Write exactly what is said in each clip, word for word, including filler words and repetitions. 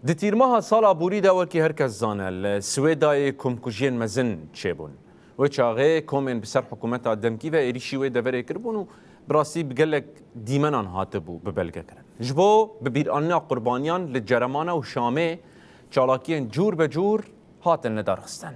Di tîrmeha sala borî de, wekî her kes zane, li Swêdayê komkujiyên mezin çêbûn. Wê çaxê komên bi ser hikûmeta demkî ve êrîşî wê deverê kiribûn û bi rastî bi gelek dîmenan hatibû bibelgekirin. Ji bo bibîranîna qurbaniyan li Ceremana û Şamê çalakiyên cûr be cûr hatin lidarxistin.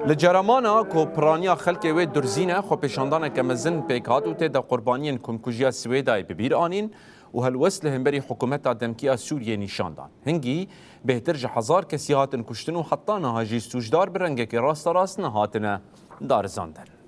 Li Ceremana ku piraniya xelkê wê durzîn e, xwepêşandaneke mezin pêk hat û tê de qurbaniyên komkujiya Swêdayê bi bîr anîn û helwest li hemberî hikûmeta demkî ya Sûriyê nîşan dan. Hingî bêhtir ji hezar kesî hatin kuştin û heta niha jî sûcdar bi rengekî rasterast nehatine darizandin.